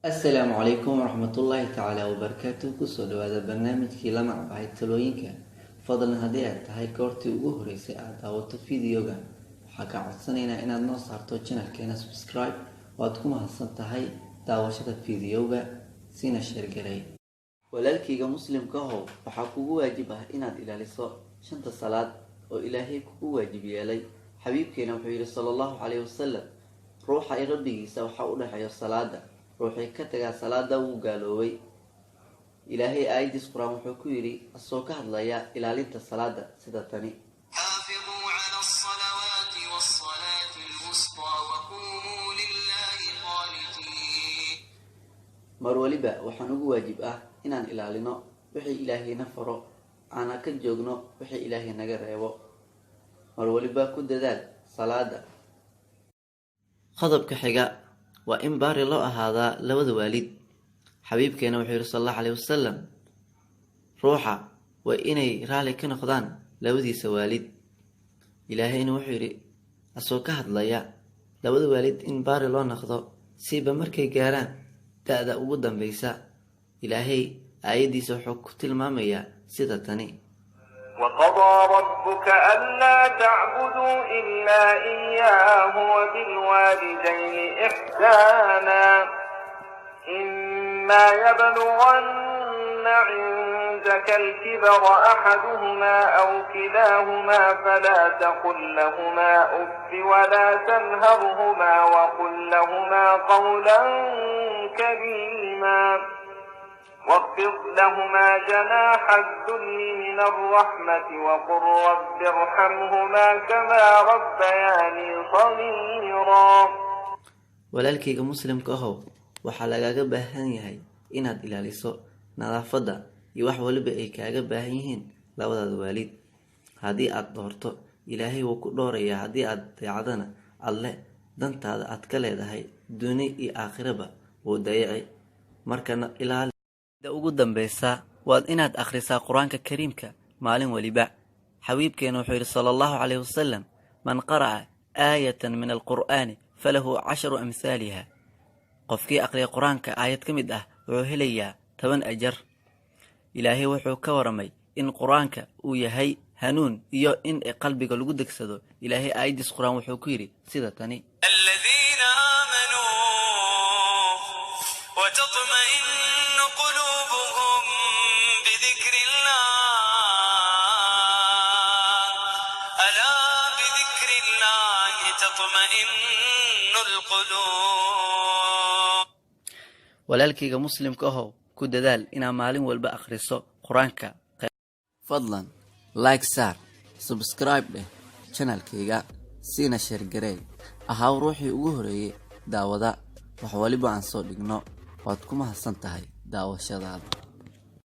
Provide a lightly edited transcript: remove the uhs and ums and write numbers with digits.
Asalaamu calaykum waraxmatullaahi tacaala wabarakaatu. Kusoo dhawaada barnaamijkii la magacbaxay Talooyinka. Fadlan, haddii aad tahay goortii ugu horeysay aad daawato videoga, waxaa kaa codsanaynaa inaad noo saarto channelkeena subscribe. Waad ku mahadsan tahay daawashada videoga, sina share garay. Walaalkayga muslimka ahow, waxaa kugu waajib ah inaad ilaaliso shanta salaad oo Ilaahay kugu waajib yeelay. Xabiibkeena wuxuu yidhi, sala Allahu caleyhi wasalam: "Ruuxa i Rabbigiisa waxaa u dhexeeyo salaada. Ruuxii ka tagaa salaada wuu gaaloobay." Ilaahay aayadiis Qur-aan wuxuu ku yidhi, asoo ka hadlaya ilaalinta salaada, sida tani: حافظوا على الصلوات والصلاة الوسطى وقوموا لله قانتين. Mar waliba waxaan ugu waajib ah inaan ilaalino wixii Ilaahayna faro, aana ka joogno wixii Ilaahay naga reebo. Mar waliba ku dadaal salaada. Qodobka xiga waa in baari loo ahaadaa labada waalid. Xabiibkeena wuxuu yihi, sal Allahu caleyhi wasalam: "Ruuxa waa inay raali ka noqdaan labadiisa waalid." Ilaahayna wuxuu yidhi, asoo ka hadlaya labada waalid in baari loo noqdo, siba markay gaaraan da-da ugu dambeysa, Ilaahay aayaddiisa wuxuu ku tilmaamayaa sida tani: وقضى ربك ألا تعبدوا إلا إياه وبالوالدين إحسانا، إما يبلغن عندك الكبر أحدهما أو كلاهما فلا تقل لهما أف ولا تنهرهما وقل لهما قولا كريما، واخفض لهما جناح الذل من الرحمة، وقل رب ارحمهما كما ربياني صغيرا. Walaalkayga muslimka ahow, waxaa lagaaga baahan yahay inaad ilaaliso nadaafadda iyo wax waliba ay kaaga baahan yihiin labadaada waalid. Haddii aad dhoorto, Ilaahay wuu ku dhoorayaa. Haddii aad dayacdana, Alle dantaada aad ka leedahay duni iyo aakhiraba wuu dayaci. Markana ilaali. Ugu dambeysa, waad inaad akhrisaa Qur-aanka Kariimka maalin waliba. Xabiibkeena wuxuu yidhi, sala Allahu caleyhi wasalam: "Man qara'a aayatan min alqur'aani falahu casharu amhaaliha." Qofkii aqriya Qur-aanka aayad ka mid ah wuxuu helayaa 10 ajar. Ilaahay wuxuu ka waramay in Qur-aanka uu yahay hanuun iyo in qalbiga lagu degsado. Ilaahay aayaddiis Qur-aan wuxuu ku yidhi sida tani: الذين آمنوا وتطمئن قلوبهم بذكر الله، ألا بذكر الله تطمئن القلوب. Walaalkayga muslimka ahow, ku dadaal inaad maalin walba akhriso Qur-aanka. Fadlan like saar, subscribe dheh channelkayga, siina share gareey. Ahaw ruuxii ugu horeeyey daawada wax waliba aan soo dhigno. Waad ku mahadsan tahay daawashadaada.